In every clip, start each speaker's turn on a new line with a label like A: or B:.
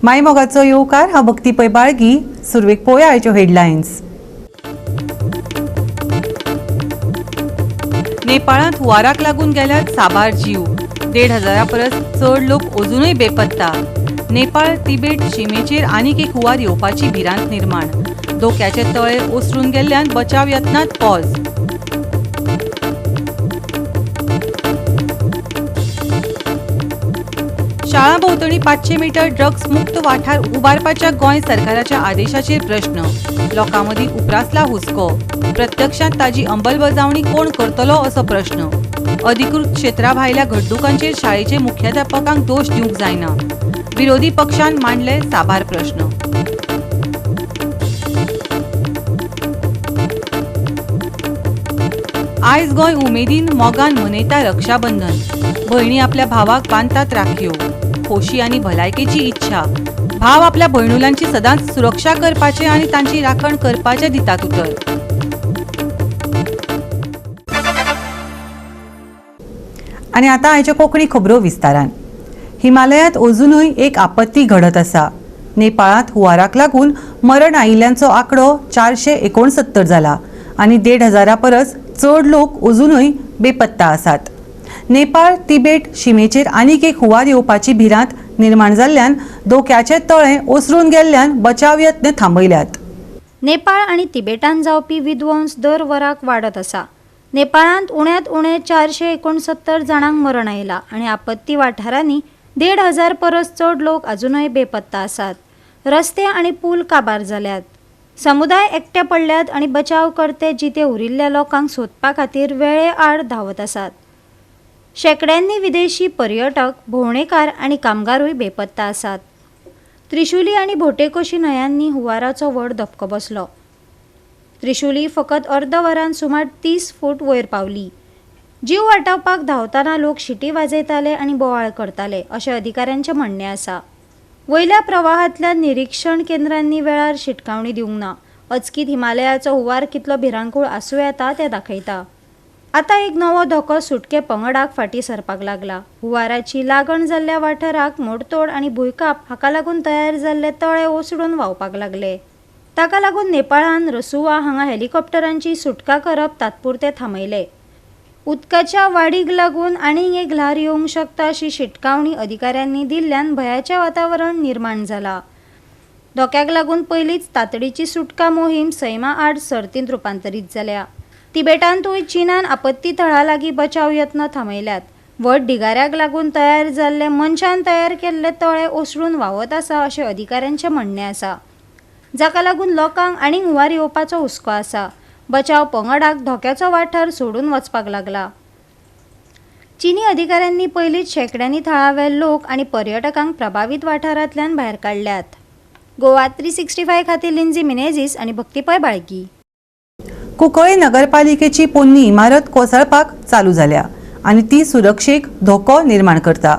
A: मायमोगाचो येवकार. हांव भक्ती पै बाळगी. सुरवेक पळोवया आयच्यो हेडलायन्स. नेपाळांत हुंवाराक लागून गेल्यात साबार जीव. 1,500 परस चड लोक अजुनूय बेपत्ता. नेपाळ तिबेट शिमेचेर आनीक एक हुंवार येवपाची भिरांत निर्माण. धोक्याचे तळे ओसरून गेल्ल्यान बचाव यत्नांत पॉज. शाळां भोंवतणी 500 मीटर ड्रग्स मुक्त वाठार उबारपाच्या गोंय सरकाराच्या आदेशाचेर प्रश्न. लोकां मदीं उप्रासला हुस्को. प्रत्यक्षांत ताजी अंमलबजावणी कोण करतलो असो प्रश्न. अधिकृत क्षेत्रा भायल्या घडणुकांचेर शाळेचे मुख्याध्यापकांक दोश दिवंक जायना. विरोधी पक्षान मांडले साबार प्रश्न. आयज गोंय उमेदीन मोगान मनयता रक्षाबंधन. भयणी आपल्या भावाक बांदतात राखयो. खोशी आनी भलायकेची इच्छा. भाव आपल्या भयणुलांची सदांच सुरक्षा करपाचे आनी तांची राखण करपाचे दितात उतर. आनी आतां आयच्यो कोंकणी खबरो विस्तारान. हिमालयांत अजुनूय एक आपत्ती घडत आसा. नेपाळांत हुंवाराक लागून मरण आयिल्ल्यांचो आंकडो 469 जाला आनी 1,500 परस चड लोक अजुनूय बेपत्ता आसात. नेपाळ तिबेट शिमेचेर आनीक एक हुंवार येवपाची भिरांत निर्माण जाल्ल्यान धोक्याचे तळें ओसरून गेल्ल्यान बचाव यत्न थांबयल्यात.
B: नेपाळ आनी तिबेटान जावपी विध्वंस दर वराक वाडत आसा. नेपाळांत उण्यांत उणें 469 जाणांक मरण आयलां आनी आपत्ती वाठारांनी 1,500 परस चड लोक अजुनूय बेपत्ता आसात. रस्ते आनी पूल काबार जाल्यात. समुदाय एकटे पडल्यात आनी बचाव करते जिते उरिल्ल्या लोकांक सोदपा खातीर वेळे आड धांवत आसात. शेंकड्यांनी विदेशी पर्यटक, भोंवडेकार आनी कामगारूय बेपत्ता आसात. त्रिशुली आनी भोटेकोशी न्हंयांनी हुंवाराचो व्हड धपको बसलो. त्रिशुली फकत अर्द वरान सुमार 30 फूट वयर पावली. जीव वाटावपाक धांवतना लोक शिटी वाजयताले आनी बोवाळ करताले अशें अधिकाऱ्यांचें म्हणणें आसा. वयल्या प्रवाहांतल्या निरिक्षण केंद्रांनी वेळार शिटकावणी दिवंक ना. अचकीत हिमालयाचो हुंवार कितलो भिरांकूळ आसूं येता तें दाखयता. आतां एक नवो धोको सुटके पंगडाक फाटीं सरपाक लागला. हुंवाराची लागण जाल्ल्या वाठाराक मोडतोड आनी भुंयकांप हाका लागून तयार जाल्ले तळे ओसडून व्हांवपाक लागले. ताका लागून नेपाळान रसुवा हांगा हेलिकॉप्टरांची सुटका करप तात्पुरते थांबयले. उदकाच्या वाडीक लागून आनीक एक ल्हार येवंक शकता अशी शिटकावणी अधिकाऱ्यांनी दिल्ल्यान भंयाचें वातावरण निर्माण जाला. धोक्याक लागून पयलींच तातडीची सुटका मोहीम सैमा आड सर्तींत रुपांतरीत जाल्या. तिबेटांतूय चीनान आपत्ती थळा लागीं बचाव यत्न थांबयल्यात. व्हड ढिगाऱ्याक लागून तयार जाल्ले मनशान तयार केल्ले तळे ओसडून व्हांवत आसा अशें अधिकाऱ्यांचें म्हणणें आसा, जाका लागून लोकांक आनीक हुंवार येवपाचो हुस्को आसा. बचाव पंगडाक धोक्याचो वाठार सोडून वचपाक लागला. चीनी अधिकाऱ्यांनी पयलींच शेंकड्यांनी थळावे लोक आनी पर्यटकांक प्रभावीत वाठारांतल्यान भायर काडल्यात. गोवा 365 खातीर लिंजी मिनेझीस आनी भक्ती पै बाळगी.
A: कुंकळ्ळे नगरपालिकेची पोन्नी इमारत कोसळपाक चालू जाल्या आनी ती सुरक्षेक धोको निर्माण करता.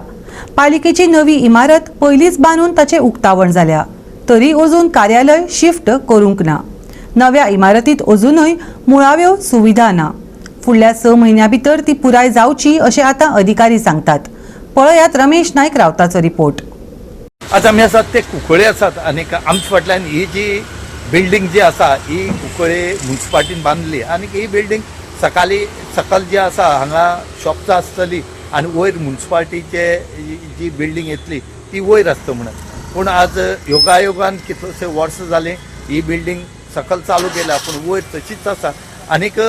A: पालिकेची नवी इमारत पयलींच बांदून ताचें उक्तावण जाल्या, तरी अजून कार्यालय शिफ्ट करूंक ना. नव्या इमारतींत अजुनूय मुळाव्यो सुविधा ना. फुडल्या 6 म्हयन्यां भितर ती पुराय जावची अशें आतां अधिकारी सांगतात. पळयात रमेश नायक रावताचो रिपोर्ट.
C: आतां आमी आसात ते कुंकळे आसात आनी आमच्या फाटल्यान ही जी बिल्डींग जी आसा ही कुंकळे मुन्सिपाल्टीन बांदली आनी ही बिल्डींग सकाळी सकल जी आसा हांगा शॉप्स आसतली आनी वयर मुन्सिपाल्टीचे जी बिल्डींग येतली ती वयर आसता म्हणून. पूण आज योगायोगान कितलेशे वर्सां जालीं ही बिल्डींग सकल चालू केल्या, पूण वयर तशीच आसा. आनीक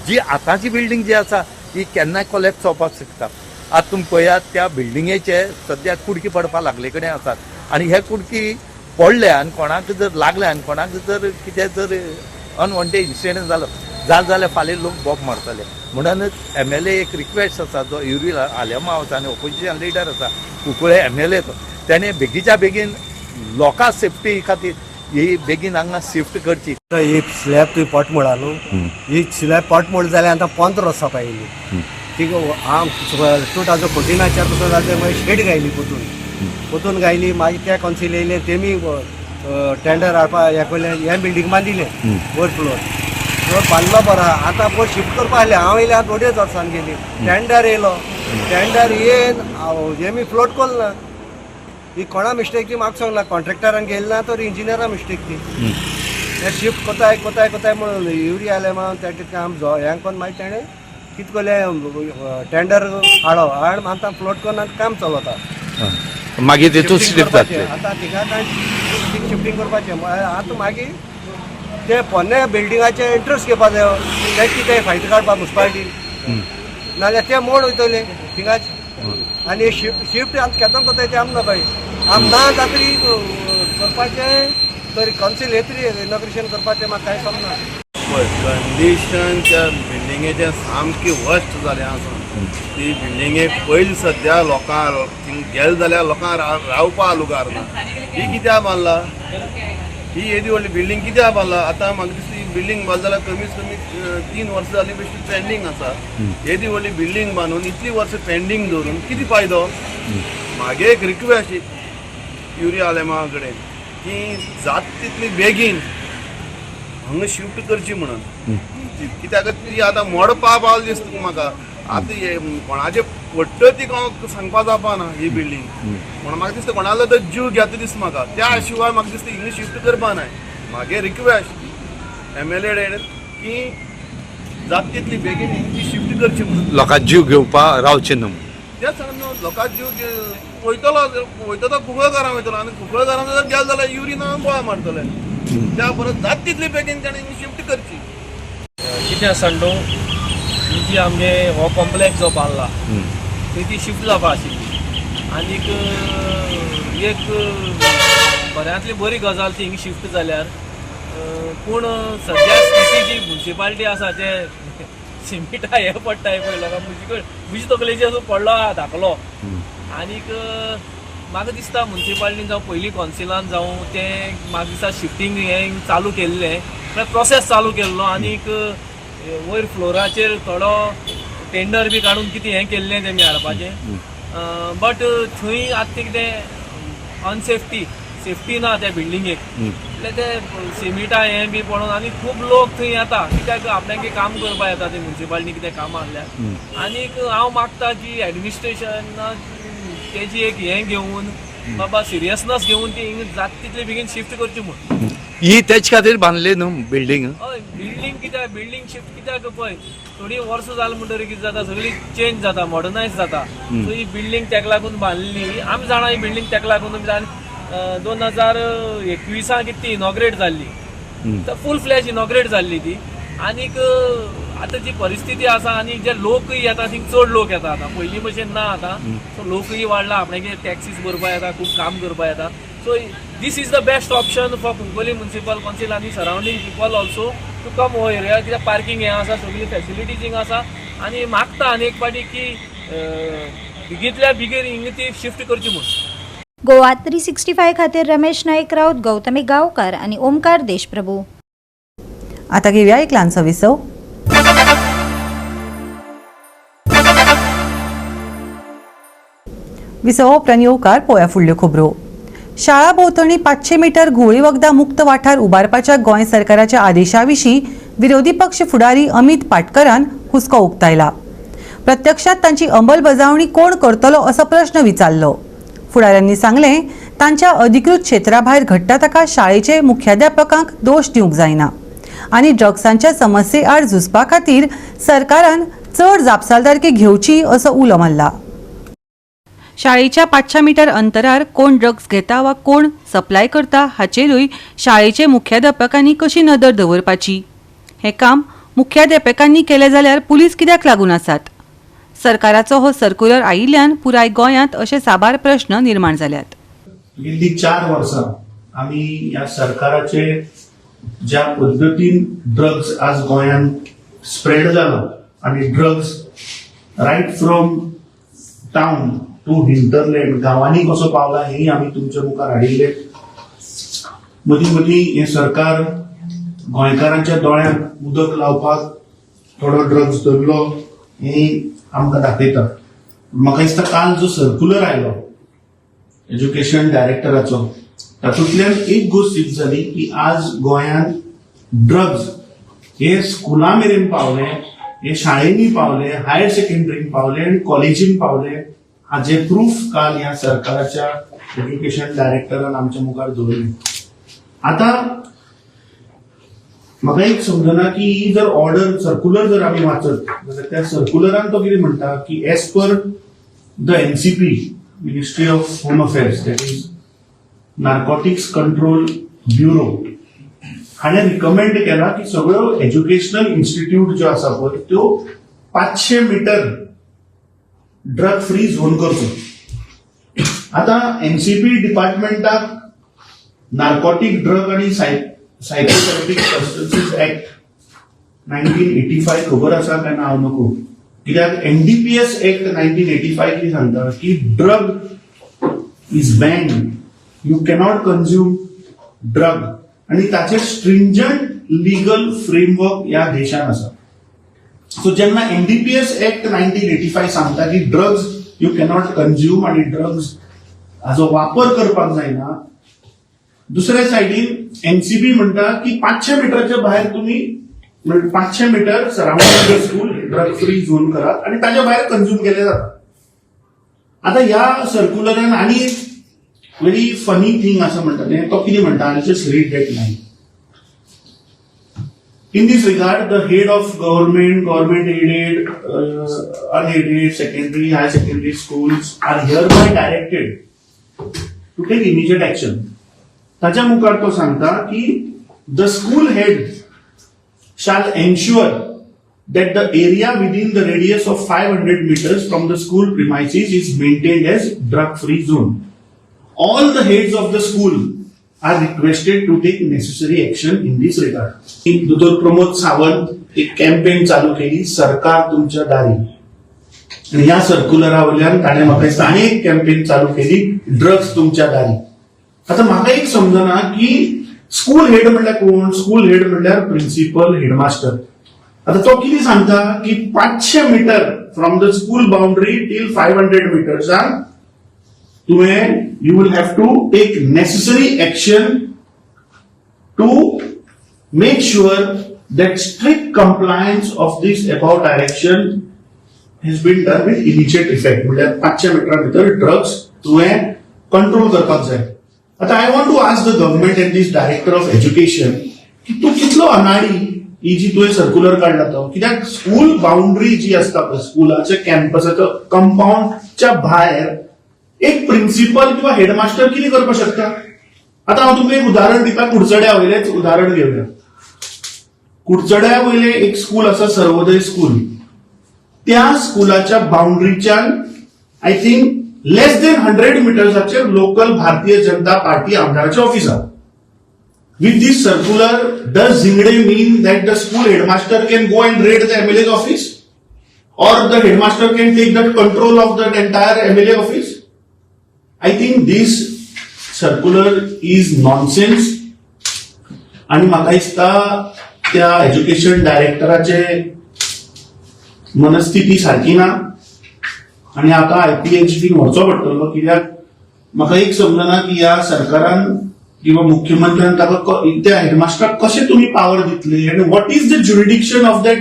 C: जी आतांची बिल्डींग जी आसा ही केन्नाय कोलॅप्स जावपाक शकता. आतां तुमी पळयात त्या बिल्डिंगेचे सद्या कुडकी पडपाक लागले कडेन आसात आनी हे कुडकी पडले आनी कोणाक जर लागले आनी कोणाक जर कितें जर अनवॉन्टेड इन्सिडंट जालो जाल्यार फाल्यां लोक बोब मारतले. म्हणूनच एम एल ए एक रिक्वेस्ट आसा, जो युरी आलेमांव आसा आनी ओपोजिशन लिडर आसा कुंकळे एम एल ए, तो तेणें बेगीच्या बेगीन लोकां सेफ्टी खातीर ही बेगीन हांगा शिफ्ट करची.
D: ही स्लॅब तुवें पोटमोळ न्हू, ही स्लॅब पोटमोळ जाल्यार आतां 15 वर्सां पायली. ती हांव 2014च्या पासून जालें. मागीर शेड घायली, पोतून पोतून घायली. मागीर ते कौन्सिल येयले, तेमी टेंडर हाडपा हे पयलें हें बिल्डींग बांदिलें. वयर फ्लोर फ्लोर बांदलो बरो आहा. आतां पळय शिफ्ट करपा आसलें. हांव येयलें आतां अडेच वर्सान गेली. टेंडर येयलो, टेंडर येयन हेमी फ्लोट कोल ना. ही कोणा मिस्टेक ती म्हाका सांगना, कॉन्ट्रॅक्टरान गेली ना तर इंजिनियरा मिस्टेक ती. ते शिफ्ट कोताय कोताय कोताय म्हणून युरिया आले म्हणून तें काम हें करून मागीर तेणें कितें केलें, टेंडर हाडो हाड आतां फ्लोट करून आतां काम चलता.
C: मागीर तितून
D: शिफ्टिंग
C: स्लिप
D: करपाचें.
C: जातलें.
D: आतां थिंगा कांय शिफ्टिंग करपाचें आतां मागीर ते पोन्ने बिल्डिंगाचे इंट्रस्ट घेवपा जायो, ते कितें फायदो काडपा मुन्सिपालिटी, नाजाल्यार ते मोड वयतले थिंगाच. आनी शिफ्ट शिफ्ट आतां केदोन कोताय ते आम नकळी, आम ना जातरी करपाचें तर कौन्सिल येतली इनॉग्रेशन करपाचें, म्हाका कांय समजना.
E: पळय, कंडिशन त्या बिल्डिंगेचें सामकी वर्स्ट जालें आसा. ती बिल्डिंगेक पयलीं सद्या लोकांक थिंग गेले जाल्यार लोकांक रावपा लुगार ना. ही कित्याक बांदला ही येदी व्हडली बिल्डींग, कित्याक बांदला? आतां म्हाका दिसता ही बिल्डींग बांदला जाल्यार कमीत कमी 3 वर्सां जालीं बेश्टी पेंडींग आसा. येदी व्हडली बिल्डींग बांदून इतली वर्सां पेंडींग दवरून कितें फायदो? म्हागे एक रिक्वेस्ट युरी आलेमा कडेन की जात तितली बेगीन हांगा शिफ्ट करची म्हणून, कित्याक ती आतां मोडपा पावल दिसता म्हाका. आतां हे कोणाचे पडटा ती कोणाक सांगपा जावपा ना ही बिल्डींग म्हणून म्हाका दिसता कोणालो तर जीव घेता दिसता म्हाका. त्या शिवाय म्हाका दिसता हिंगा शिफ्ट करपा नाय. म्हागे रिक्वेस्ट एमएलए की जात तितली बेगीन हिंगा शिफ्ट करची म्हणून.
C: लोकां जीव घेवपा रावचे न्हू.
E: तेच सांग न्हू, लोकां जीव वयतलो वयता तो कुंकळकारां वयतलो आनी कुंकळकारां जर गेले जाल्यार युरी नांव गोळा मारतले. त्या परत जात तितली बेगीन ताणें शिफ्ट करची.
F: कितें आसा न्हू, ही जी आमगे हो कॉम्प्लेक्स जो बांदला थंय ती शिफ्ट जावपा आशिल्ली. आनीक एक बऱ्यांतली बरी गजाल ती हिंगा शिफ्ट जाल्यार, पूण सद्या स्थिती जी मुन्सिपालिटी आसा ते सिमिटा हे पडटा पळय लोकांक म्हजी तकलेचेर असो पडलो आहा धाकलो. आनीक म्हाका दिसता मुन्सिपालिटीन जावं पयलीं कौन्सिलान जावं तें म्हाका दिसता शिफ्टींग हें चालू केल्लें, म्हळ्यार प्रोसेस चालू केल्लो. आनीक वयर फ्लोराचेर थोडो टेंडर बी काडून कितें हें केल्लें तेमी हाडपाचें, बट थंय आतां तें कितें अनसेफ्टी सेफ्टी ना त्या बिल्डिंगेक. म्हळ्यार ते सिमिटा हें बी पडोन आनी खूब लोक थंय येता, कित्याक आपल्याक काम करपा येता ते मुन्सिपालिटी कितें कामां आहल्यार. आनीक हांव मागता की एडमिनिस्ट्रेशनान तेजी एक हें घेवन बाबा सिरियसनस घेवन ती हिंगा जाता तितले बेगीन शिफ्ट करची म्हूण.
C: ही तेच खातीर बांदली न्हू बिल्डींग?
F: हय, बिल्डींग कित्याक, बिल्डींग शिफ्ट कित्याक पळय थोडी वर्सां जालीं म्हणटकीर कितें जाता, सगळी चेंज जाता, मॉडर्नायज जाता. सो ही बिल्डींग तेका लागून बांदली. आमी जाणा ही बिल्डींग तेका लागून 2021 कितें ती इनॉग्रेट जाल्ली, फूल फ्लॅज इनॉग्रेट जाल्ली ती. आनीक आतां जी परिस्थिती आसा आनी जे लोकय येता थिंग चड लोक येता आतां, पयलीं भशेन ना आतां. सो लोकय वाडला, आपणागे टॅक्सीस भरपा येता, खूब काम करपा येता. So this is the best option for Cuncolim municipal council आनी surrounding people also to come हो एरिया, कित्याक पार्किंग हें आसा, सगळी फॅसिलिटीज हिंगा आसा. आनी मागता आनी एक पाटी की बेगींतल्या बेगीन हिंगा ती शिफ्ट करची म्हूण.
B: गोवा 365 खातीर रमेश नाईक राऊत, गौतमी गावकर आणि ओमकार देशप्रभू.
A: आता घेऊया एक ल्हानसो विसव. विसवा उपरांत येवकार पळोवया फुडल्यो खबरो. शाळा भोंवतणी 500 मिटर घुंवळी वखदां मुक्त वाठार उबारपाच्या गोंय सरकाराच्या आदेशा विशीं विरोधी पक्ष फुडारी अमित पाटकरान हुस्को उक्तायला. प्रत्यक्षात तांची अंमलबजावणी कोण करतलो असो प्रश्न विचारलो. फुडाऱ्यांनी सांगलें, तांच्या अधिकृत क्षेत्रा भायर घडटा ताका शाळेचे मुख्याध्यापकांक दोश दिवंक जायना आनी ड्रग्सांच्या समस्ये आड झुजपा खातीर सरकारान चड जापसालदारकी घेवची असो उलो मारला. शाळेच्या 500 मिटर अंतरार कोण ड्रग्स घेता वा कोण सप्लाय करता हाचेरूय शाळेचे मुख्याध्यापकांनी कशी नदर दवरपाची, हें काम मुख्याध्यापकांनी केलें जाल्यार पुलीस कित्याक लागून आसात? सरकाराचो हो सर्क्युलर आयिल्ल्यान पुराय गोंयांत अशे साबार प्रश्न निर्माण जाल्यात.
G: गेल्ली 4 वर्सां आमी ह्या सरकाराचे ज्या पद्दतीन ड्रग्स आज गोंयांत स्प्रेड जाला आनी drugs right from town to hinterland गांवांनी कसो पावला हेंय आमी तुमच्या मुखार हाडिल्लें. मदीं मदीं हें सरकार गोंयकारांच्या दोळ्यांत उदक लावपाक थोडो ड्रग्स धरलो हें आमकां दाखयता. म्हाका दिसता काल जो सर्क्युलर आयलो एज्युकेशन डायरेक्टराचो तातूंतल्यान एक गोश्ट सिद्ध जाली की आज गोंयांत ड्रग्स हे स्कुला मेरेन पावले, हे शाळेंनी पावले, हायर सेकंडरीन पावले आनी कॉलेजीन पावले. हाजे प्रूफ काल ह्या सरकाराच्या एज्युकेशन डायरेक्टरान आमच्या मुखार दवरलें. आतां म्हाका एक समजना की ही जर ऑर्डर सर्क्युलर जर आमी वाचत जाल्यार त्या सर्क्युलरान तो कितें म्हणटा की as per the NCP, Ministry of Home Affairs, that is Narcotics Control Bureau, हाणें रिकमेंड केला की सगळ्यो एज्युकेशनल इन्स्टिट्यूट ज्यो आसा पळय त्यो 500 मिटर ड्रग फ्री झोन करचो. आतां एनसीपी डिपार्टमेंटाक नार्कोटीक ड्रग आनी Psychotropic Substances Act 1985 खबर आसा काय ना हांव नको, कित्याक NDPS Act 1985 कितें सांगता की drug is banned, you cannot consume drug, आनी ताचेर स्ट्रिंजंट लिगल फ्रेमवर्क ह्या देशान आसा. सो जेन्ना एनडीपीएस एक्ट 1985 सांगता की ड्रग्स you cannot consume आनी ड्रग्स हाजो वापर करपाक जायना, दुसऱ्या सायडीन एनसीबी म्हणटा की 500 मिटरच्या भायर तुम्ही, म्हणजे 500 metre surrounding the school drug free zone करात आणि ताच्या भायर कंझ्युम केले जाता. आता ह्या सर्क्युलरान आनी एक व्हेरी फनी थिंग आसा म्हणटा तें, तो कितें म्हणटा, I just read that line. In this regard, the head of government, government aided, unaided, secondary, higher secondary schools are hereby directed to take immediate action. ताच्या मुखार तो सांगता की the school head shall ensure that the area within the radius of 500 meters from the school premises is maintained as drug free zone. All the heads of the school are requested to take necessary action in this regard. दोतोर प्रमोद सावंत एक campaign चालू केली, सरकार तुमच्या दारी, आनी ह्या सर्क्युलरा वयल्यान ताणें म्हाका दिसता आनी एक कॅम्पेन चालू केली, ड्रग्स तुमच्या दारी. आतां म्हाका एक समजना की स्कूल हेड म्हणल्यार कोण? स्कूल हेड म्हणल्यार प्रिन्सिपल, हेडमास्टर. आतां तो कितें सांगता की 500 metre from the school boundary till 500 मिटर्सान तुवें you will have to take necessary action to make sure that strict compliance of this above direction has been done with immediate effect. म्हणल्यार 500 मिटरा भितर drugs तुवें control करपाक जाय. आतां I want to ask the government and this director of education की तूं कितलो अनाडी ही जी तुवें सर्क्युलर काडला तो, कित्याक स्कूल बाउंड्री जी आसता पळय, स्कुलाच्या कॅम्पसाचो कंपाऊंडच्या भायर एक प्रिन्सिपल किंवा हेडमास्टर कितें करपाक शकता? आतां हांव तुमकां एक उदाहरण दिता, कुडचड्या वयलेंच उदाहरण घेवया. कुडचड्या वयलें एक स्कूल आसा, सर्वोदय स्कूल. त्या स्कुलाच्या बाउंड्रीच्यान I think less than 100 मिटर्साचेर local Bharatiya Janata party आमदाराचें office आसा. With this circular, does Zingde mean that the school headmaster can go and raid the MLA's office? Or the headmaster can take that control of that entire MLA office? I think this circular is nonsense. आणि म्हाका दिसता त्या education डायरेक्टराचे मनस्थिती सारकी ना आणि आता IPH बीन व्हरचो पडटलो, कित्याक म्हाका एक समजना की ह्या सरकारान किंवा मुख्यमंत्र्यान ताका त्या हेडमास्टराक कशें तुमी पावर दितले आनी what is the jurisdiction of that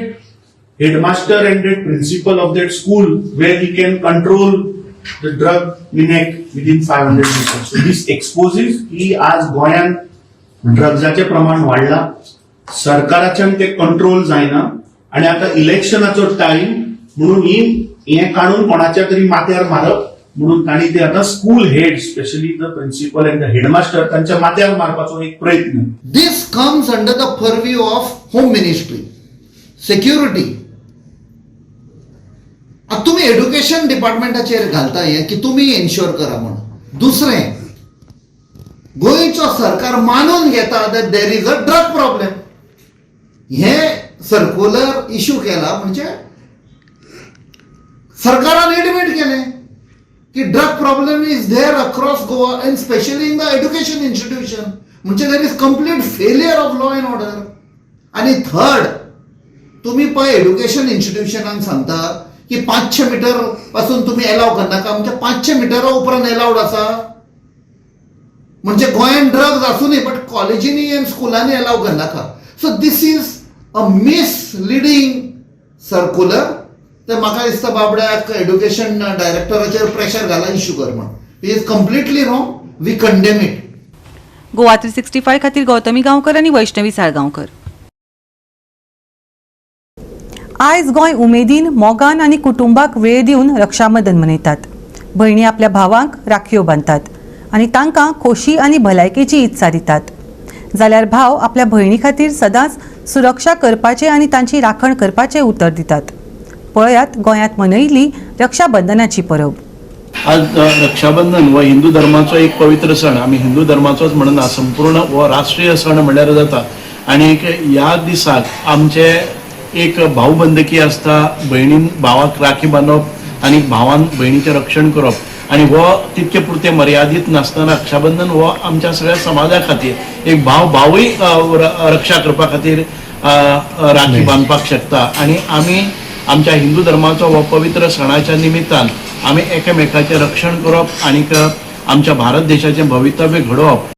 G: headmaster and that principal of that school where he can control the drug menace within 500 meters? So this exposes की आज गोंयांत ड्रग्जाचें प्रमाण वाडला, सरकाराच्यान ते कंट्रोल जायना आणि आता इलेक्शनाचो टायम म्हणून ही हें काडून कोणाच्या तरी माथ्यार मारप म्हणून तांणी ते आता school head, specially the principal and the headmaster, तांच्या माथ्यार मारपाचो एक प्रयत्न.
H: This comes under the purview of Home Ministry, security. आता तुमी एड्युकेशन डिपार्टमेंटाचेर घालता हें की तुमी एन्श्योर करा म्हणून. दुसरें, गोंयचो सरकार मानून घेता that there is a drug problem. हे सर्क्युलर इशू केला म्हणजे सरकारान एडमीट केलें की drug problem is there across Goa and specially in the education institution. म्हणजे there is complete failure of law and order. आणि थर्ड, तुम्ही पळय एड्युकेशन इन्स्टिट्यूशनान सांगता की 500 मिटर पासून तुम्ही एलाव करनाका, म्हणजे 500 मिटरा उपरांत एलावड आसा. म्हणजे गोंयान ड्रग्ज आसूनय बट कॉलेजींनी आनी स्कुलांनी एलाव करनाका. So this is a misleading circular. तर म्हाका दिसता बाबड्याक एड्युकेशन डायरेक्टराचेर प्रेशर घाला इश्यू कर म्हण. Is completely wrong, we condemn it.
A: Goa 365 खातीर गौतमी गांवकर आनी वैष्णवी साळगांवकर. आयज गोंय उमेदीन, मोगान आनी कुटुंबाक वेळ दिवन रक्षाबंधन मनयतात. भयणी आपल्या भावांक राखयो बांदतात आनी तांकां खोशी आनी भलायकेची इत्सा दितात, जाल्यार भाव आपल्या भयणी खातीर सदांच सुरक्षा करपाचें आनी तांची राखण करपाचें उतर दितात. पळयात गोंयांत मनयिल्ली रक्षाबंधनाची परब.
G: आज रक्षाबंधन हो हिंदू धर्माचो एक पवित्र सण. आमी हिंदू धर्माचोच म्हणना, संपूर्ण हो राष्ट्रीय सण म्हणल्यार जाता. आनी ह्या दिसाक आमचे एक भावबंदकी आसता, भयणीन भावाक राखी बांदप आनी भावान भयणीचें रक्षण करप. आनी हो तितके पुरते मर्यादीत नासतना रक्षाबंधन हो आमच्या सगळ्या समाजा खातीर एक भाव भावूय रक्षा करपा खातीर राखी बांदपाक शकता. आनी आमी आमच्या हिंदू धर्माचो हो पवित्र सणाच्या निमित्तान आमी एकामेकाचें रक्षण करप आनीक आमच्या भारत देशाचें भवितव्य घडोवप.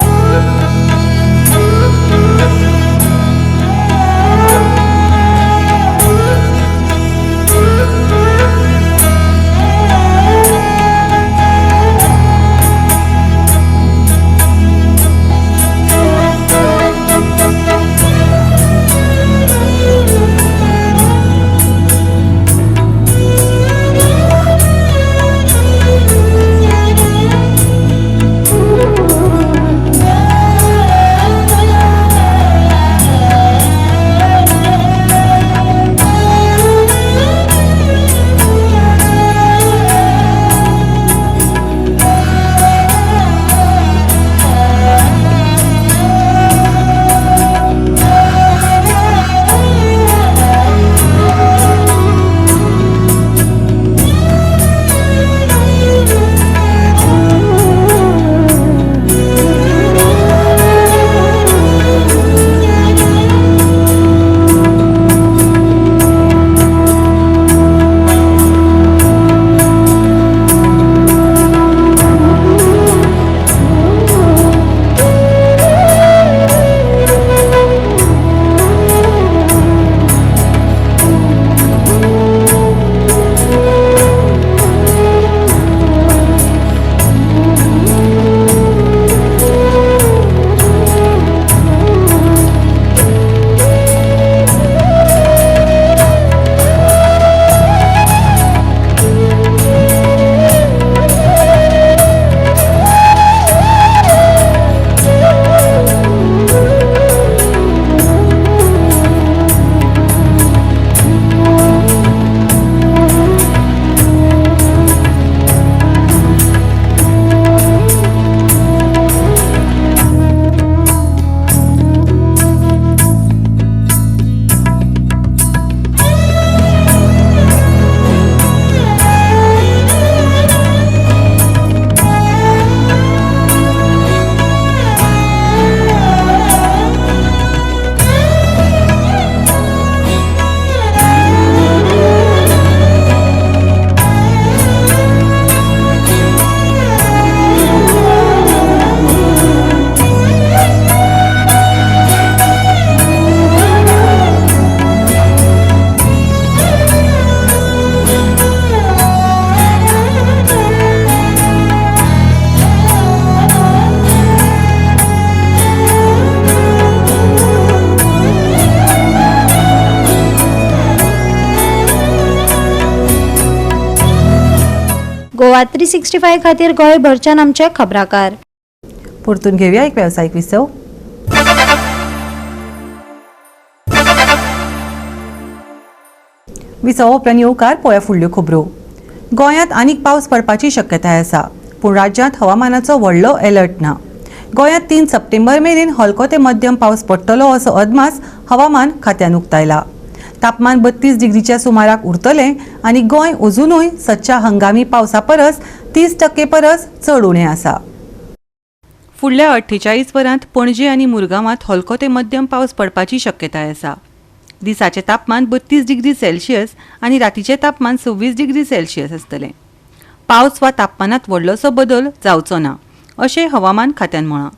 B: गोवा 365 खातीर गोंयभरच्यान आमचे खबराकार.
A: परतून घेवया एक वेवसायीक विसव. विसवा उपरांत येवकार. पळोवया फुडल्यो खबरो. गोंयांत आनीक पावस पडपाची शक्यताय आसा, पूण राज्यांत हवामानाचो व्हडलो अलर्ट ना. गोंयांत 3 सप्टेंबर मेरेन हलको ते मध्यम पावस पडटलो असो अदमास हवामान खात्यान उक्तायला. तापमान 32 डिग्रीच्या सुमाराक उरतलें आनी गोंय अजुनूय सदच्या हंगामी पावसा परस 30% परस चड उणें आसा. फुडल्या 48 वरांत पणजे आनी मुरगांवांत हलको ते मध्यम पावस पडपाची शक्यताय आसा. दिसाचें तापमान 32 डिग्री सेल्सियस आनी रातीचें तापमान 26 डिग्री सेल्सियस आसतलें. पावस वा तापमानांत व्हडलोसो बदल जावचो ना अशें हवामान खात्यान म्हळां.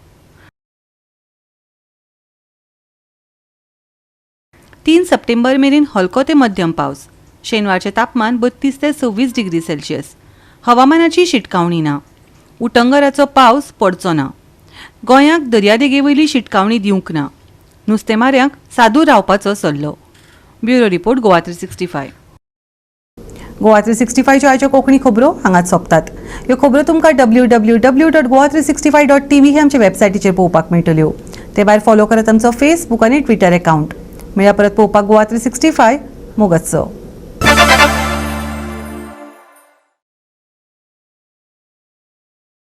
A: 3 सप्टेंबर मेरेन हलको ते मध्यम पावस. शेनवारचें तापमान 32 ते 26 डिग्री सेल्सियस. हवामानाची शिटकावणी ना. उटंगराचो पावस पडचो ना. गोंयाक दर्यादेगेवयली शिटकावणी दिवंक ना. नुस्तेमाऱ्यांक सादूर रावपाचो सल्लो. Bureau report, Goa 365. Goa 365च्यो आयच्यो कोंकणी खबरो हांगाच सोंपतात. ह्यो खबरो तुमकां www.goa365.tv हे आमच्या वेबसायटीचेर पळोवपाक मेळटल्यो. ते भायर फॉलो करात आमचो फेसबूक आनी ट्विटर एकावंट. मेळया परत पळोवपाक गोवा 365. मोगाचो.